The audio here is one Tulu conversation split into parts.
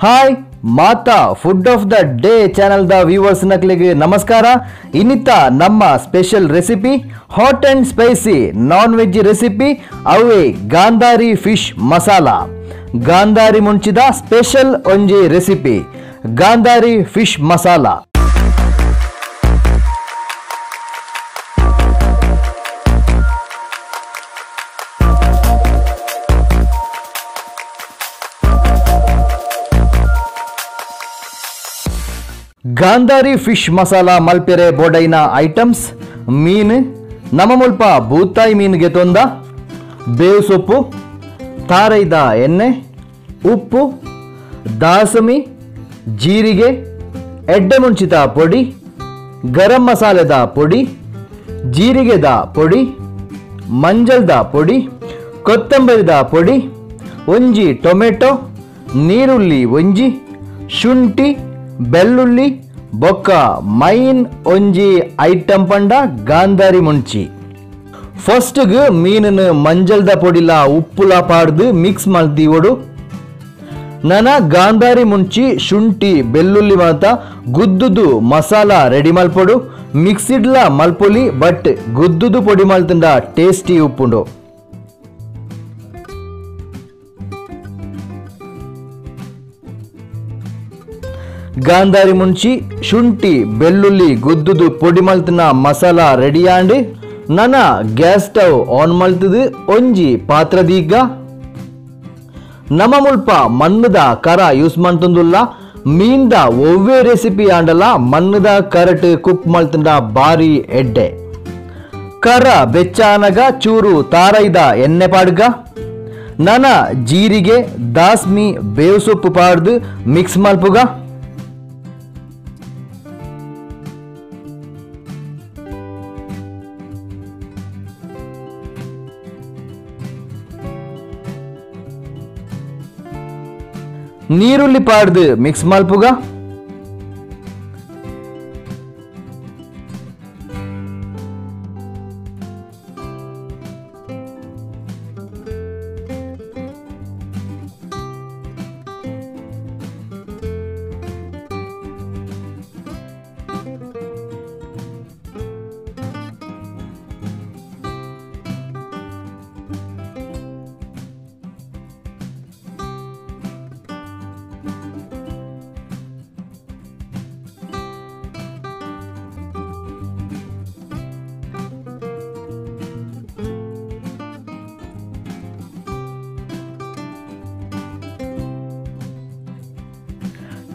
ಹಾಯ್ ಮಾತಾ food of the day channel the viewers ನಕ್ಲಿಗೆ ನಮಸ್ಕಾರ. ಇನ್ನಿತ ನಮ್ಮ special recipe hot and spicy non veg recipe ಅವೇ ಗಾಂಧಾರಿ ಫಿಶ್ ಮಸಾಲಾ. ಗಾಂಧಾರಿ ಮುಂಚಿದ ಸ್ಪೆಷಲ್ ಒಂಜಿ recipe Gandhari fish masala. Gandhari fish masala ಮಲ್ಪೆರೆ ಬೋಡೈನ ಐಟಮ್ಸ್ ಮೀನು ನಮ್ಮ ಮುಲ್ಪ ಬೂತಾಯಿ ಮೀನಿಗೆ ತೊಂದ ಬೇವು ಸೊಪ್ಪು, ತಾರೈದ ಎಣ್ಣೆ, ಉಪ್ಪು, ದಾಸಮಿ, ಜೀರಿಗೆ, ಎಡ್ಡೆ ಮುಂಚಿತ ಪೊಡಿ, ಗರಂ ಮಸಾಲೆದ ಪೊಡಿ, ಜೀರಿಗೆದ ಪೊಡಿ, ಮಂಜಲ್ದ ಪೊಡಿ, ಕೊತ್ತಂಬರಿದ ಪೊಡಿ, ಒಂಜಿ ಟೊಮೆಟೊ, ನೀರುಳ್ಳಿ ಒಂಜಿ, ಶುಂಠಿ, ಬೆಳ್ಳುಳ್ಳಿ, ಬೊಕ್ಕ ಮೈನ್ ಒಂಜಿ ಐಟಮ್ ಪಂಡ ಗಾಂಧಾರಿ ಮುಂಚಿ. ಫಸ್ಟ್ಗೆ ಮೀನನ್ನು ಮಂಜಲ್ದ ಪೊಡಿಲ ಉಪ್ಪುಲ ಪಾಡ್ದು ಮಿಕ್ಸ್ ಮಲ್ತೀವಡು. ನನ ಗಾಂಧಾರಿ ಮುಂಚಿ, ಶುಂಠಿ, ಬೆಳ್ಳುಳ್ಳಿ ಮಾತ ಗುದ್ದುದು ಮಸಾಲ ರೆಡಿ ಮಲ್ಪೊಡು. ಮಿಕ್ಸಿಡ್ಲ ಮಲ್ಪೊಲಿ ಬಟ್ ಗುದ್ದುದು ಪೊಡಿ ಮಲ್ತಂಡ ಟೇಸ್ಟಿ ಉಪ್ಪುಂಡು. ಗಾಂಧಾರಿ ಮುಂಚಿ, ಶುಂಠಿ, ಬೆಳ್ಳುಳ್ಳಿ ಗುದ್ದುದು ಪೊಡಿ ಮಲ್ತನ ಮಸಾಲ ರೆಡಿ ಆಂಡ್ ನನ ಗ್ಯಾಸ್ ಸ್ಟವ್ ಆನ್ ಮಲ್ತದು ಒಂಜಿ ಪಾತ್ರ ದೀಗ. ನಮ್ಮ ಮುಲ್ಪ ಮಣ್ಣದ ಕರ ಯೂಸ್ ಮಾಡ್ತಂದುಲ್ಲ. ಮೀನ್ದ ಒವ್ವೇ ರೆಸಿಪಿ ಆಂಡಲ ಮಣ್ಣದ ಕರಟ್ ಕುಕ್ ಮಲ್ತಂಡ ಬಾರಿ ಎಡ್ಡೆ. ಕರ ಬೆಚ್ಚಾನಗ ಚೂರು ತಾರೈದ ಎಣ್ಣೆ ಪಾಡ್ಗ. ನನ ಜೀರಿಗೆ, ದಾಸ್ಮಿ, ಬೇವು ಸೊಪ್ಪು ಪಾಡ್ದು ಮಿಕ್ಸ್ ಮಲ್ಪುಗ. ನೀರುಳ್ಳಿ ಪಾಡ್ದು ಮಿಕ್ಸ್ ಮಲ್ಪುಗ.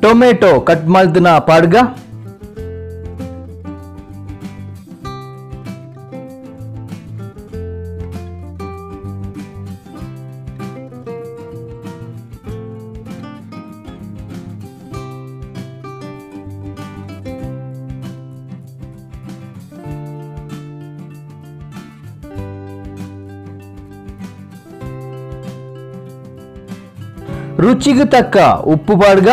ಟೊಮೆಟೊ ಕಟ್ ಮಲ್ದಿನ ಪಾಡ್ಗ. ರುಚಿಗೆ ತಕ್ಕ ಉಪ್ಪು ಪಾಡ್ಗ.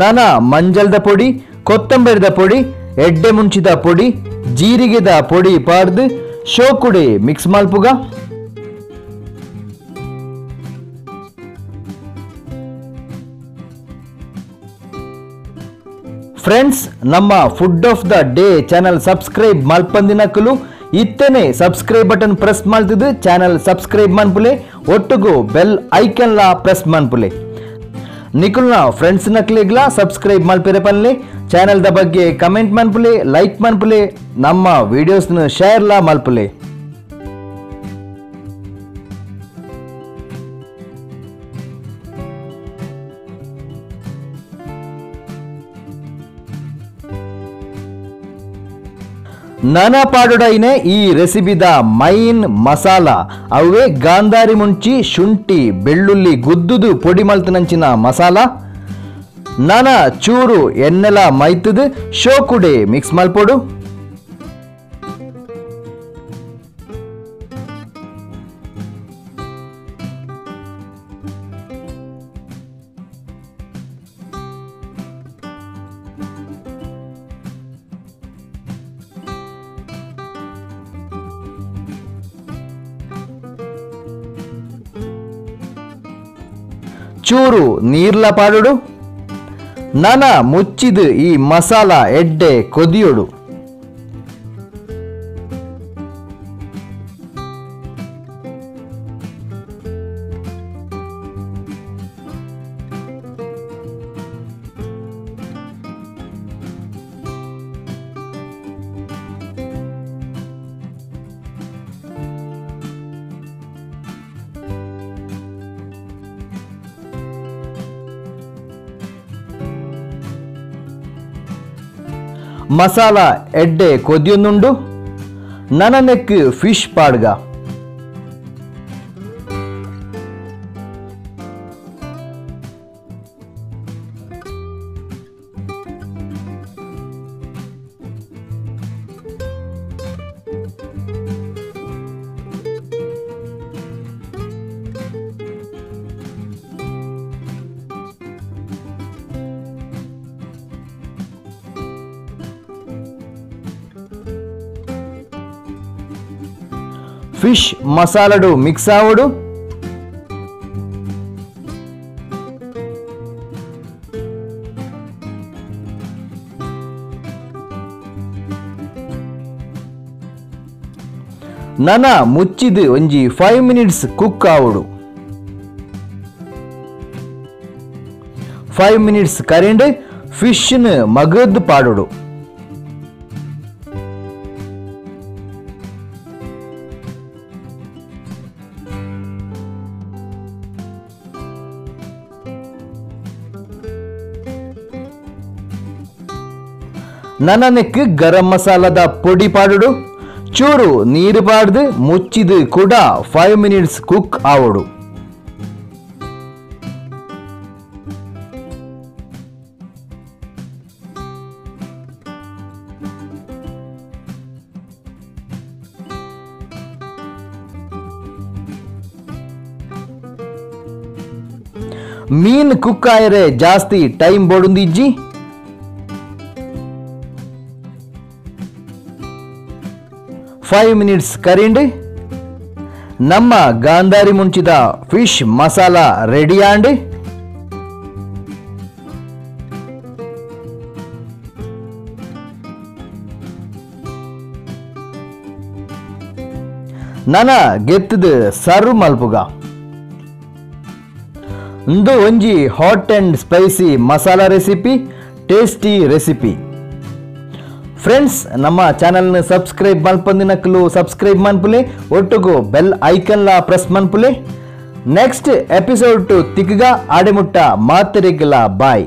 ನನ ಮಂಜಲ್ದ ಪೊಡಿ, ಕೊತ್ತಂಬರಿದ ಪೊಡಿ, ಎಡ್ಡೆ ಮುಂಚಿದ ಪೊಡಿ, ಜೀರಿಗೆದ ಪೊಡಿ ಪಾಡ್ದು ಶೋಕುಡೆ ಮಿಕ್ಸ್ ಮಲ್ಪುಗ. ಫ್ರೆಂಡ್ಸ್, ನಮ್ಮ food of the day channel subscribe ಮಲ್ಪಂದಿನಕಲು ಇತ್ತನೆ subscribe button press ಮಲ್ತಿದ್ದು channel subscribe ಮನ್ಪುಲೆ, ಒಟ್ಟುಗು ಬೆಲ್ ಐಕನ್ಲಾ ಪ್ರೆಸ್ ಮನ್ಪುಲೆ. ನಿಕುಲ್ನ ಫ್ರೆಂಡ್ಸ್ ನಕ್ಲಿಗ್ಲಾ ಸಬ್ಸ್ಕ್ರೈಬ್ ಮಲ್ಪಿರೆ ಪನ್ಲೆ. ಚಾನೆಲ್ the ಬಗ್ಗೆ ಕಮೆಂಟ್ ಮನ್ಪುಲೆ, ಲೈಕ್ ಮನ್ಪುಲೆ, ನಮ್ಮ ವಿಡಿಯೋಸ್ನ ಶೇರ್ಲಾ ಮಲ್ಪುಲೆ. ನನ ಪಾಡುಡೈನೆ ಈ ರೆಸಿಪಿದ ಮೈನ್ ಮಸಾಲ ಅವೇ ಗಾಂಧಾರಿ ಮುಂಚಿ, ಶುಂಠಿ, ಬೆಳ್ಳುಳ್ಳಿ ಗುದ್ದುದು ಪೊಡಿ ಮಲ್ತನಂಚಿನ ಮಸಾಲ. ನನ ಚೂರು ಎಣ್ಣೆಲ ಮೈತದು ಶೋಕುಡೆ ಮಿಕ್ಸ್ ಮಲ್ಪೊಡು. ಚೂರು ನೀರ್ಲ ಪಾಡೋಡು. ನನ ಮುಚ್ಚಿದು ಈ ಮಸಾಲ ಎಡ್ಡೆ ಕೊದಿಯೋಡು. ಮಸಾಲ ಎಡ್ಡೆ ಕೊದಿಯೊಂದುಂಡು. ನನನೆಕ್ ಫಿಶ್ ಪಾಡ್ಗ. ಫಿಶ್ ಮಸಾಲಡು ಮಿಕ್ಸ್ ಆವಡು. ನನ ಮುಚ್ಚಿದು ಒಂಜಿ 5 ಮಿನಿಟ್ಸ್ ಕುಕ್ ಆವಡು. 5 ಮಿನಿಟ್ಸ್ ಕರಿಂಡು ಫಿಶ್ನ ಮಗದ್ ಪಾಡೋಡು. ನನನೆಕ್ ಗರಂ ಮಸಾಲದ ಪೊಡಿ ಪಾಡೋಡು. ಚೂರು ನೀರು ಪಾಡ್ದು ಮುಚ್ಚಿದು ಕೂಡ 5 ಮಿನಿಟ್ಸ್ ಕುಕ್ ಆವಡು. ಮೀನ್ ಕುಕ್ ಆಯರೆ ಜಾಸ್ತಿ ಟೈಮ್ ಬೋಡುಂದಿಜ್ಜಿ. 5 ಮಿನಿಟ್ಸ್ ಕರಿಂಡು ನಮ್ಮ ಗಾಂಧಾರಿ ಮುಂಚಿದ ಫಿಶ್ ಮಸಾಲ ರೆಡಿ ಆಂಡು. ನನ ಗೆತ್ತದು ಸರ್ವ್ ಮಲ್ಪುಗ. ಇಂದು ಒಂಜಿ hot and spicy masala recipe, tasty recipe. Friends, ನಮ್ಮ ಚಾನಲ್ನ ಸಬ್ಸ್ಕ್ರೈಬ್ ಮಲ್ಪಂದಿನಕ್ಲು ಸಬ್ಸ್ಕ್ರೈಬ್ ಮನ್ಪುಲೆ, ಒಟ್ಟುಗು ಬೆಲ್ ಐಕನ್ಲ ಪ್ರೆಸ್ ಮನ್ಪುಲೆ. ನೆಕ್ಸ್ಟ್ ಎಪಿಸೋಡ್ ತಿಕ್ಗ ಆಡೆಮುಟ್ಟ ಮಾತರಿಗಲ ಬಾಯ್.